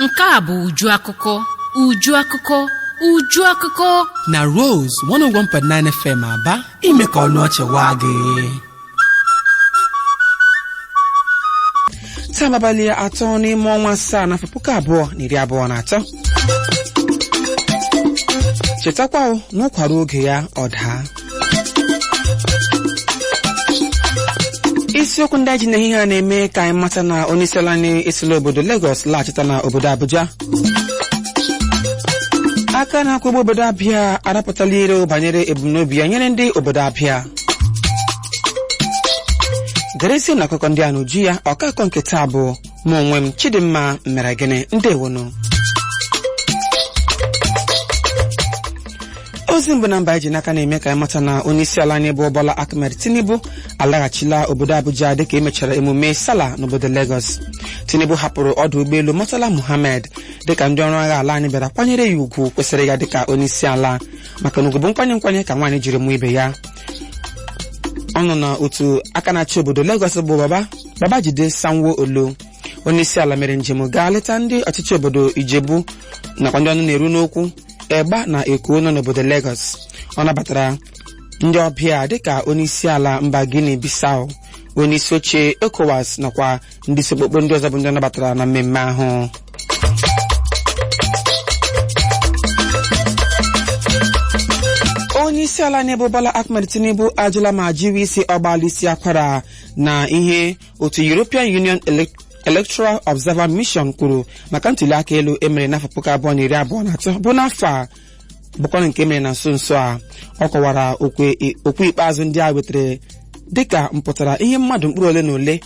Nke a bụ uju akụkọ, uju akụkọ, uju akụkọ na Rose 101.9 FM Aba, ime ka ọnụ ọchị waa gị. Taa bụ abalị 3 n'ime ọnwa 7 n'afọ 2023. Chetakwa na ụkwara oge ya ọ daa. Isiokwu ndị anyị ji n'ehihie a na-eme ka anyị mata na onyeisiala anyị esila obodo Lagos laghachita na obodo Abuja. Aka na-akwụgbu obodo Abịa arapụtala ire banyere ebumnobi ya nyere ndị obodo Abịa. Gerezie na akụkọ ndị a n'uju ya. Ọkakọ nke taa bụ mụ onwe m, Chidimma Mere Gịnị. Ndewonu. Ozi mbụ na mba anyị ji n'aka na-eme ka anyị mata na onye isi ala anyị bụ Bola Ahmed Tinubu alaghachila obodo Abuja dịka emechara emume Sala n'obodo Lagos. Tinubu hapụrụ ọdụ ụgbọelu Murtala Muhammed dịka ndị ọrụ agha ala anyị bịara kwanyere ya ugwu kwesịrị ya dịka onye isi ala, maka na ugwu bụ nkwanye nkwanye ka nwaanyị jiri mụ ibe ya. Ọ nọ na otu aka na-achị obodo Lagos bụ Babajide Sanwo-Olu. Onye isi ala mere njem gaa leta ndị ọchịchị obodo Ijebu nakwa ndị ọnụ na-eru n'okwu Egba na Eko nọ n'obodo Lagos. Ọ nabatara ndị ọbịa dịka onye isi ala mba Guinea Bissau, onye isi oche ECOWAS nakwa ndị isi okpukpe ndị ọzọ bụ ndị ọ nabatara na mmemme ahụ. Onye isi ala anyị bụ Bola Ahmed Tinubu ajụla ma jiri isi ọgbala isi akwara na ihe otu European Union Electoral Observer Mission kwuru maka ntuli aka elu emere n'afọ 2023 bụ n'afọ a bụkwanụ nke emere na nso nso a. Ọ kọwara okwu ikpeazụ ndị a wetara dịka mpụtara ihe mmadụ mkpụrụ ole na ole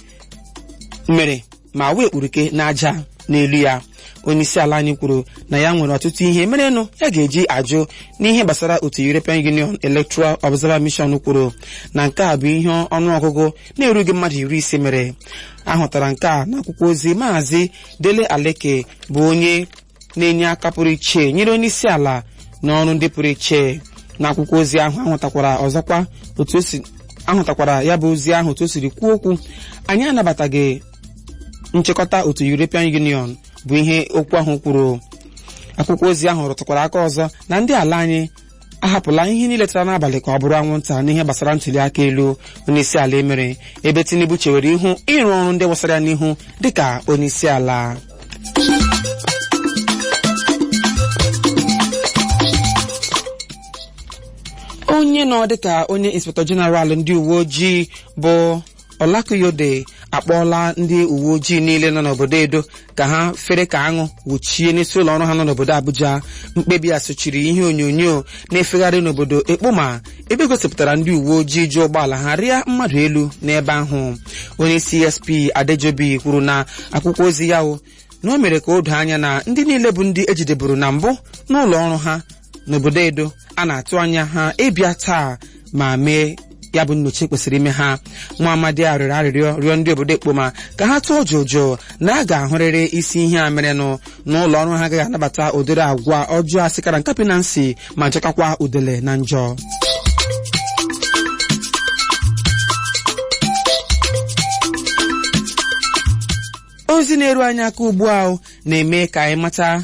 mere ma wee kpuruke n'aja n'elu ya. Onye isi ala anyị kwuru na ya nwere ọtụtụ ihe merenụ ya ga-eji ajụ n'ihe gbasara otu European Union Electoral Observer Mission kwuru na nke a bụ ihe ọnụọgụgụ na-erughị mmadụ 50 mere. Ahụtara nke a n'akwụkwọ ozi Maazị Dele Aleke bụ onye na-enye aka pụrụ iche nyere onye isi ala n'ọrụ ndị pụrụ iche. N'akwụkwọ ozi ahụ ahụtakwara ọzọkwa otu ahụtakwara ya bụ ozi ahụ otu o siri kwuo okwu: anyị anabataghị nchịkọta otu European Union bụ ihe okwu ahụ kwuru. Akwụkwọ ozi ahụ rụtụkwara aka ọzọ na ndị ala anyị ahapụla ihe niile tara n'abalị ka ọ bụrụ anwụnta n'ihe gbasara ntuli aka elu onye isi ala emere, ebe Tinubu chewere ihu ịrụ ọrụ ndị gbasara ya n'ihu dịka onye isi ala. Onye nọ dịka onye inspektọ jeneral ndị uwe ojii bụ Olakuyode akpọọla ndị uwe ojii niile nọ n'obodo Edo ka ha fere ka aṅụ wụchie n'isi ụlọ ọrụ ha nọ n'obodo Abuja. Mkpebi a sochiri ihe onyonyo na-efegharị n'obodo Ekpoma ebe gosipụtara ndị uwe ojii ji ụgbọala ha rịa mmadụ elu n'ebe ahụ. Onye CSP Adejobi kwuru na akwụkwọ ozi ya na o mere ka o doo anya na ndị niile bụ ndị ejideburu na mbụ n'ụlọ ọrụ ha n'obodo Edo a na-atụ anya ha ịbịa taa ma mee ya bụ nnyocha kwesịrị ime ha. Nwa amadi a rịọrọ arịrịọ rịọ ndị obodo Ekpoma ka ha tụọ jụjụ na a ga-ahụrịrị isi ihe a merenụ n'ụlọ ọrụ ha agaghị anabata ụdịrị agwa ọjọọ asịkara nkapị na nsị ma nchekakwa udele na njọ. Ozi na-eru anyị aka ugbu a na-eme ka anyị mata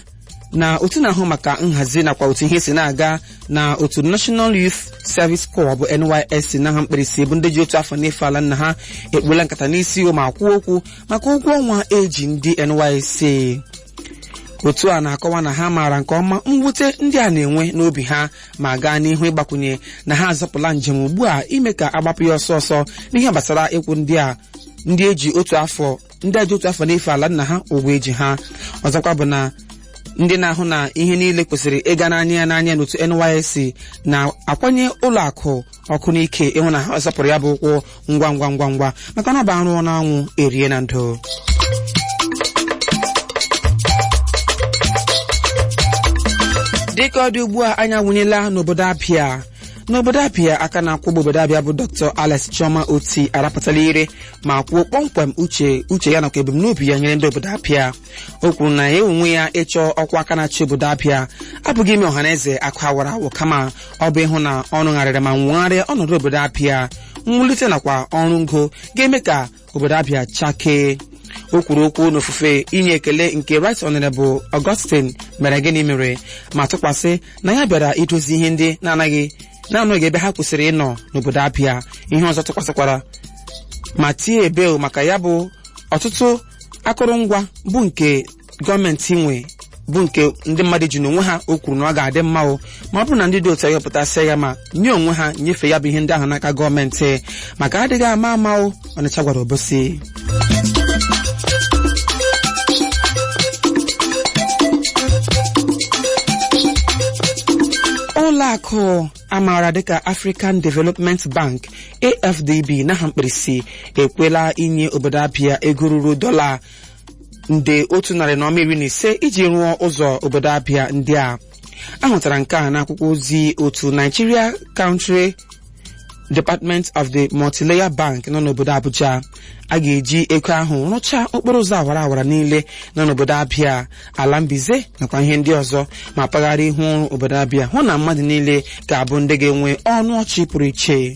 na otu na-ahụ maka nhazi nakwa otu ihe si na-aga na otu National Youth Service Corps bụ NYSC na ha mkpirisi bụ ndị ji otu afọ n'efe ala nna ha ekpuola nkata n'isi ma kwuo okwu maka ụgwọ ọnwa eji ndị NYSC. Otu a na-akọwa na ha maara nke ọma mwute ndị a na-enwe n'obi ha ma gaa n'ihu ịgbakwunye na ha azọpụla njem ugbu a ime ka agbapụ ya ọsọ ọsọ n'ihe gbasara ịkwụ ndị a ndị eji otu afọ ndị eji otu afọ n'efe ala nna ha ụgwọ eji ha. Ọzọkwa bụ na ndị na-ahụ na ihe niile kwesịrị ịga n'anya ya n'anya n'otu NYSC na-akwanye ụlọ akụ ọkụ n'ike ịhụ na ha zọpụrụ ya bụ ụkwụ ngwa ngwa ngwa ngwa maka na ọ bụ arụ n'anwụ erie na ndụ. Dịka ọ dị ugbu a, anyị awụnyela n'obodo Abịa. N'obodo Abịa, aka na-akwụgbu obodo Abịa bụ Dr. Alex Chioma Oti arapụtala ire ma kwuo kpọmkwem uche ya nakwa ebumnobi ya nyere ndị obodo Abịa. O kwuru na ya onwe ya ịchọ ọkwa aka na-achị obodo Abịa abụghị ime ọhaneze akụ awara awụ, kama ọ bụ ịhụ na ọrụ gharịrị ma nwegharịa ọnọdụ obodo Abịa, mwulite nakwa ọrụ ngo ga-eme ka obodo Abịa chakee. O kwuru okwu n'ofufe inye ekele nke Right Honorable Augustine mere gịnị mere, ma tụkwasị na ya bịara idozi ihe ndị na-anaghị na-anọghị ebe ha kwesịrị ịnọ n'obodo Abịa. Ihe ọzọ tụkwasịkwara ma tie ebel maka ya bụ ọtụtụ akụrụngwa bụ nke gọọmenti nwe, bụ nke ndị mmadụ ji n'onwe ha. O kwuru na ọ ga-adị mma o ma ọ bụrụ na ndị dị otu ewepụtasịa ya ma nye onwe ha nyefee ya bụ ihe ndị ahụ n'aka gọọmenti, maka adịghị ama ama o. Ọnịcha gwara Obosi. Ụlọ akụ amaara dịka African Development Bank, AFDB n'aha mkpirisi, ekwela inye obodo Abịa ego ruru dọla nde 115 iji rụọ ụzọ obodo Abịa ndị a. Ahụtara nke a n'akwụkwọ ozi otu Nigeria Country Department of the Multilayer Bank nọ n'obodo Abuja. A ga-eji ego ahụ rụchaa okporo ụzọ awara awara niile nọ n'obodo Abịa, ala Mbize nakwa ihe ndị ọzọ, ma mpaghara ihu ọrụ obodo Abịa, hụ na mmadụ niile ga-abụ ndị ga-enwe ọnụ ọchị pụrụ iche.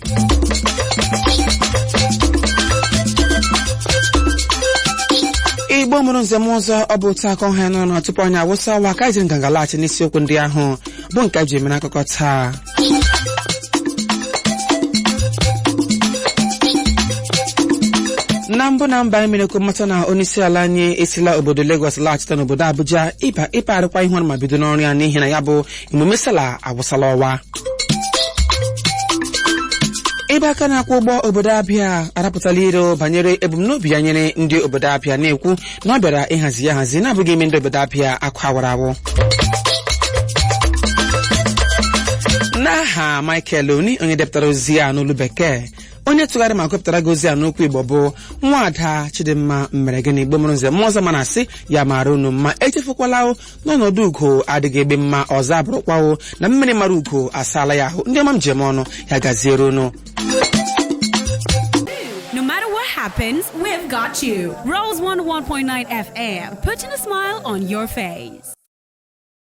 Igbo mụrụ nzem ọzọ, ọ bụ otu akọ ha nọ na tupu anyị awụsa ọwa ka iji nganga laghachi n'isiokwu ndị ahụ bụ nke ji emere akụkọ taa. Na mbụ na mba, emerekwu mmata na onyeisi ala anyị esila obodo Lagos laghachite n'obodo Abuja ịba ịkpagharịkwa ihu ọrụ ma bido n'ọrụ ya, n'ihi na ya bụ emume sala awụsala ọwa. Ebe aka na-akwụ ụgbọ obodo Abịa arapụtala iro banyere ebumnobi ya nyere ndị obodo Abịa, na-ekwu na ọ bịara ịhazi ya ahazi, na-abụghị ime ndị obodo Abịa akwa awara awụ. N'aha Michael Oni, onye depụtara ozi a n'olu Bekee, onye tụgharị ma gụpụtara gị ozi a n'okwu Igbo bụ Nwaada Chidimma Mmere gịnị. Igbo mụrụ nze mmụọ ọzọ, mana asị ya mara unu mma. Echefukwala o n'ọnọdụ ugo adịghị egbe mma ọzọ, abụrụkwawo na mmiri mara ugo asaala ya ahụ. Ndị ọma m jem ọnụ, ya gaziere unu. No matter what happens, we've got you. Rose 101.9 FM, putting a smile on your face.